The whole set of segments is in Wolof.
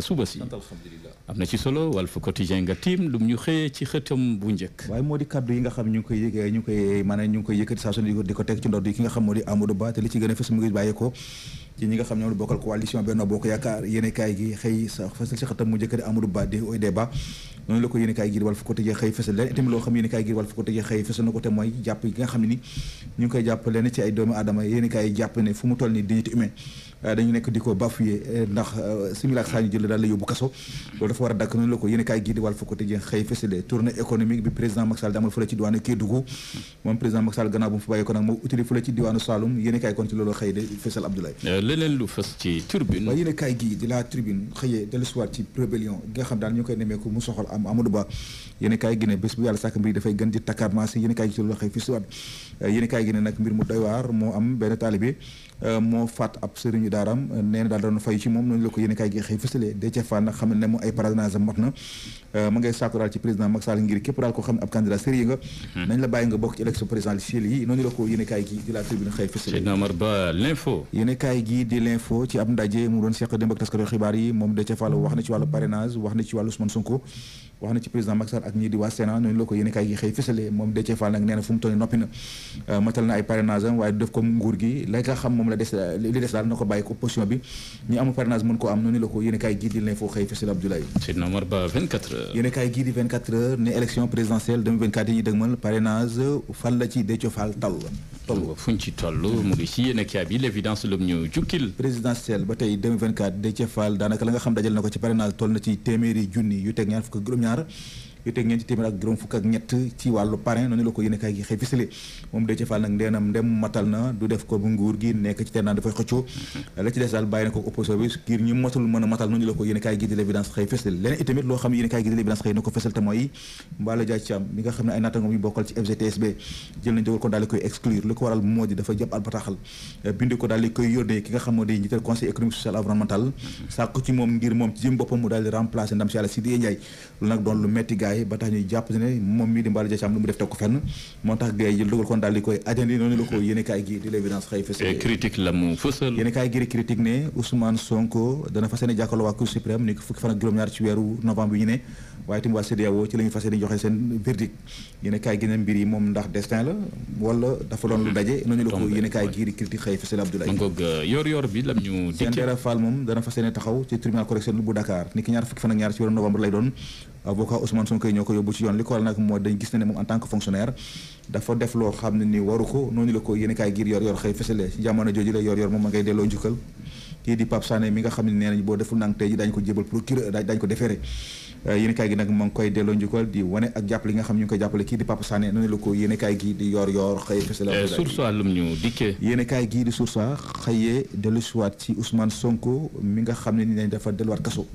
suba si am na ci solo Walf Quotidien nga tiim lu ñu xëyee ci xëtam bu njëkk. waaye moo di kaddu yi nga xam ñu ngi koy yëgee ñu ngi koy yëkkati saa su ne di ko teg ci ndodd yi ki nga xam moo di Amadou Ba te li ci gën a fës mu ngi bàyyee ko ci ñi nga xam ñoom la bokkal coalition Benno Bokk Yaakaar yéenekaay gi xëy sa fësal ci xëtam mu njëkk di Amadou Ba di oy débat noonu la ko yéenekaay gi di Walf Quotidien xëy fësal leen itam loo xam yéenekaay gi di Walf Quotidien xëy fësal na ko te mooy jàpp yi nga xam ne ni ñu ngi koy jàpp leen ci ay doomu aadama yéenekaay yi jàpp ne fu mu toll ni dignité humaine dañu nekk di ko bafoué ndax simila ak saa ñu jël daal la yóbbu kaso loolu dafa war a dakk noonu la ko yéenekaay gi di Walf Quotidien xëy fësale tournée économique bi président Macky Sall di amal fële ci diwaanu Kédougou moom président Macky Sall gannaaw bu mu fa bàyyi ko nag moo utili fële ci diwaanu Saloum yéenekaay kon ci loolu xëy de fësal Abdoulaye leneen lu fës ci Tribune waaye yéenekaay gi di la Tribune xëyee dellusiwaat ci rébellion gi nga xam daal ñu koy nemmeeku mu soxal am Amadou Ba yéenekaay gi ne bés bu yàlla sàkk mbir dafay gën di takkarmaasi yéenekaay gi ci loolu xëy fësal yéenekaay gi ne nag mbir mu doy waar moo am benn taalibe moo faat ab sëriñu daaram nee na daal doon fay ci moom noonu la ko yéenekaay gi xëy fësale Déthié Fall nag xam ne mu ay parrainage mot na ma ngay sàkku daal ci président Macky Sall ngir képp daal ko xam ne ab candidat sérieux nga nañ la bàyyi nga bokk ci élection présidentielle yi noonu la ko yéenekaay gi di la Tribune xëy fësale Seydina Omar Ba l'info yéenekaay gi di l'info ci ab ndaje mu doon seq démb ak taskatu xibaar yi moom Déthié Fall wax na ci wàllu parrainage wax na ci wàllu Ousmane Sonko wax na ci président Macky Sall ak ñii di waa Sénat noonu la ko yéenekaay gi xëy fësale moom Déthié Fall nag nee na fu mu toll noppi na matal na ay parrainage am waaye du def comme nguur gi la nga xam moom la des li des daal na ko bàyyi ko opposition bi ñi amul parrainage mën ko am noonu la ko yéenekaay gi di l'info xëy fësale Abdoulaye Seydina Omar Ba 24 heures yéenekaay gi di 24 heures ne élection présidentielle 2024 yi ñuy dëgmal parrainage fan la ci Déthié Fall toll fuñ ci toll mu ngi ci yéenekaay bi l'évidence lu ñu jukkil présidentielle ba tey 2024 Déthié Fall daanaka la nga xam dajal na ko ci parrainage toll na ci téeméeri junni yu teg ñaar fukk ak juróom-ñaar yu teg ñeenti téeméer ak juróom fukk ak ñett ci wàllu parrain noonu la ko yéenekaay gi xëy fisale moom Déthié Fall nag ndeenam ndem matal na du def ko bu nguur gi nekk ci teen naan dafay xëccoo la ci des daal bàyyi na ko opposition bi ngir ñu matul mën a matal noonu la ko yéenekaay gi di l'évidence xëy fisale leneen itamit loo xam ne yéenekaay gi di l'évidence xëy na ko fisal te mooy Mballo Dia Thiam mi nga xam ne ay naataangoom yu bokkal ci FGTSB jël nañ dogal ko daal di koy exclure li ko waral moo di dafa jàpp al bataaxal bind ko daal di koy yónnee ki nga xam moo di njiital conseil économique social environnemental sàkku ci moom ngir moom ci jëm boppam mu daal di remplacer ndam si yàlla Sidya Ndiaye loolu nag doon lu metti gars yi ba tax ñuy jàpp ne moom mii di Mballo Dia Thiam lu mu def teg ko fenn moo tax gars yi jël dogal kon daal di koy ajandi noonu la ko yéenekaay gi di l'évidence xëy fësal critique la mu fësal yéenekaay gi di critique ne Ousmane Sonko dana fas yéene jàkkaarloo waa Cour suprême ni ko fukki fan ak juróom-ñaar ci weeru novembre bi ñu ne waaye tamit waa CEDEAO ci la ñu fas yéene joxe seen verdict yéenekaay gi ne mbir yi moom ndax destin la wala dafa doon lu daje noonu la ko yéenekaay gi di critique xëy fësal Abdoulaye yor bi lam ñu Sendera Fall moom dana fas yéene taxaw ci tribunal correctionnel bu Dakar ni ki ñaar fukki fan ak ñaar ci weeru novembre lay doon avocat Ousmane Sonko ñoo ko yóbbu ci yoon li ko waral nag moo dañ gis ne moom en tant que fonctionnaire dafa def loo xam ne ni waru ko noonu la ko yéenekaay gi yor xëy fësale ci jamono jooju la yor moom ma ngay delloo njukkal kii di Pape Sané mi nga xam ne nee nañ boo deful nang tey ji daañu ko jébal procureur daañu ko déféré yéenekaay gi nag ma ngi koy delloo njukkal di wane ak jàppale yi nga xam ñu ngi koy jàppale kii di Pape Sané noonu la ko yéenekaay gi di yor xëy fësale Source A lum ñu dikkee yéenekaay gi di Source A xëyee dellusiwaat ci Ousmane Sonko mi nga xam ne ni nañ dafa delluwaat kaso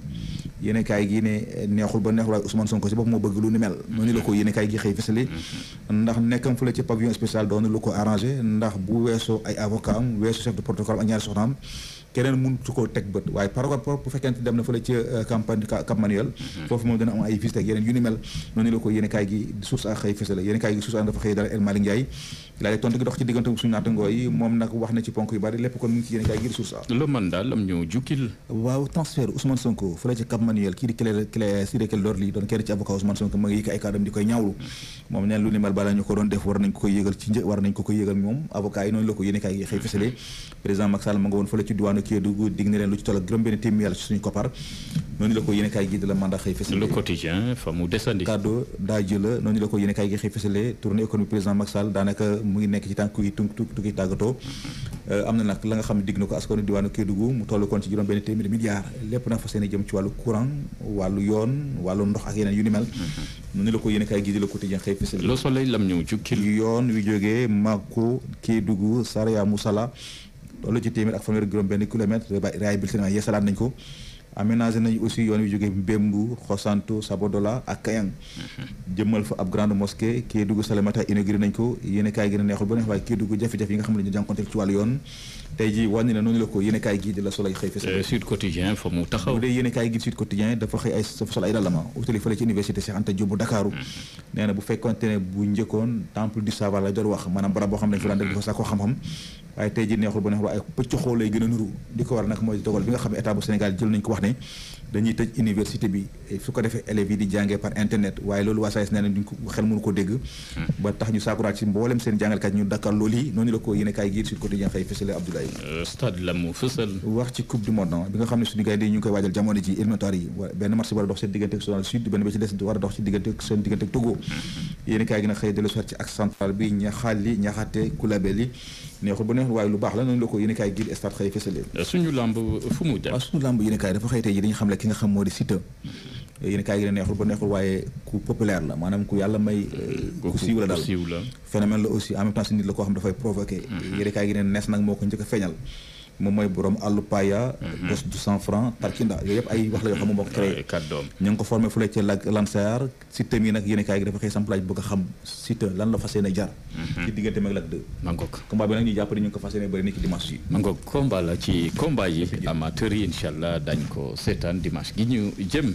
yéenekaay gi ne neexul ba neexul waaye Ousmane Sonko si bopp moo bëgg lu ni mel noonu la ko yéenekaay gi xëy fësale ndax nekkam fële ci pavillon spécial doon lu ko arrangé ndax bu weesoo ay avocat am weesoo chef de protocole ak ñaari soxnaam keneen mënut su ko teg bët waaye par rapport bu fekkente dem na fële ci campagne Cap Manuel foofu moom dana am ay visite ak yeneen yu ni mel noonu la ko yéenekaay gi Source A xëy fësale yéenekaay gi Source A dafa xëy dara El Malick Ndiaye laa di tontu gi dox ci diggante suñu naatangoo yi moom nag wax na ci ponk yu bari lépp kon mu ngi ci yéenekaay gi Source A lu man daal am ñu jukkil waaw transfert Ousmane Sonko fële ci Cap Manuel kii di Ciré Clédor Ly doon kenn ci avocat Ousmane Sonko ma ngi yëkk ay kàddam di koy ñaawlu moom neen lu ni mel bala ñu ko doon def war nañ ko koy yëgal moom avocat yi noonu la ko yéenekaay gi xëy fësale président Macky Sall ma nga woon fële ci diwaanu Kédougou dig na leen lu ci toll ak juróom benn téeméer ci suñu koppar noonu la ko yéenekaay gi de la mandat xëy fësale le quotidien fa mu desandi kàddu daa jëla noonu la ko yéenekaay gi xëy fësale tournée économique président Macky Sall daanaka mu ngi nekk ci tànk yi tukki tàggatoo am na nag la nga xam ne digg na ko askanu diwaanu Kédougou mu toll kon ci juróom benn téeméer milliards lépp nag fa seen jëm ci wàllu courant wàllu yoon wàllu ndox ak yeneen yu ni mel noonu la ko yéenekaay gi di le quotidien xëy fësale Le Soleil lam ñu jukkil yoon wi jógee Mako Kédougou Saraya Moussala loolu ci téeméer ak fanweer juróom benn kilomètre réhabilité na yeesalaat nañ ko aménagé nañu aussi yoon wi jógee Mbembu Xosanto Sabodola ak Kayang jëmmal fa ab grande mosquée Kédougou Salémata inauguré nañ ko yéenekaay gi ne neexul ba neex waaye Kédougou jafe-jafe yi nga xam ne ñu jànkonteel ci wàllu yoon tey ji wàññi na noonu la ko yéenekaay gi di la Soleil xëy fësal Sud Quotidien fa mu taxaw bu dee yéenekaay gi Sud Quotidien dafa xëy dafa sol ay dallama utali fële ci université Cheikh Anta Diop bu Dakaaru nee na bu fekkonte ne bu njëkkoon temple du savoir la doon wax maanaam barab boo xam ne dañ ko daan def di ko sàkkoo xam-xam waaye tey ji neexul ba neexul waaye pëcc xool lay gën a nuru di ko war nag mooy dogal bi nga xam ne état bu Sénégal jël nañ ko wax ne ne dañuy tëj université bi su ko defee élèves yi di jàngee par internet waaye loolu waa SAES nee na duñ ko xel mënu ko dégg ba tax ñu saakuraat ci mboolem seen jàngalkat ñu dakkal loolu yi noonu la ko yéen kaay gi Sud Quotidien xëy fësale Abdoulaye stade la mu fësal wax ci coupe du monde bi nga xam ne suñu gaynde yi ñu ngi koy waajal jamono ji éliminatoire yi benn match war a dox seen diggante ak Soudan Sud benn bi ci des war a dox ci seen diggante ak Togo yéen kaay gi nag xëy dellu soit ci ak central bi ñaxate Koulibaly neexul ba neexul waaye lu baax la noonu la ko yéen kaay gi stade xëy fësale suñu lamb fu mu dem waaw suñu lamb yéen kaay dafa xëy tey ji dañu xam le ki nga xam moo di Siteu yéen kaay gi ne neexul ba neexul waaye ku populaire la maanaam ku yàlla may ku siiw la daal phénomène la aussi en même temps si nit la koo xam dafay provoqué yéen kaay gi ne nees nag moo ko njëkk a feeñal moom mooy borom àllu paya dos du 100 francs tarkinda yooyu yëpp ay wax la yoo xam ne moo ko créé ñu ngi ko formé fu lay ci Lansar Siteu mi nag yéen kaay gi dafa xëy samplaaj bëgg a xam Siteu lan la fas yéene jar ci diggante mag Lac 2 mangoog combat bi nag ñu jàpp ne ñu ngi ko fas yéene bëri ni ki dimanche yi mangoog combat la ci combat yi amateurs yi incha allah dañ ko seetaan dimanche gi ñu jëm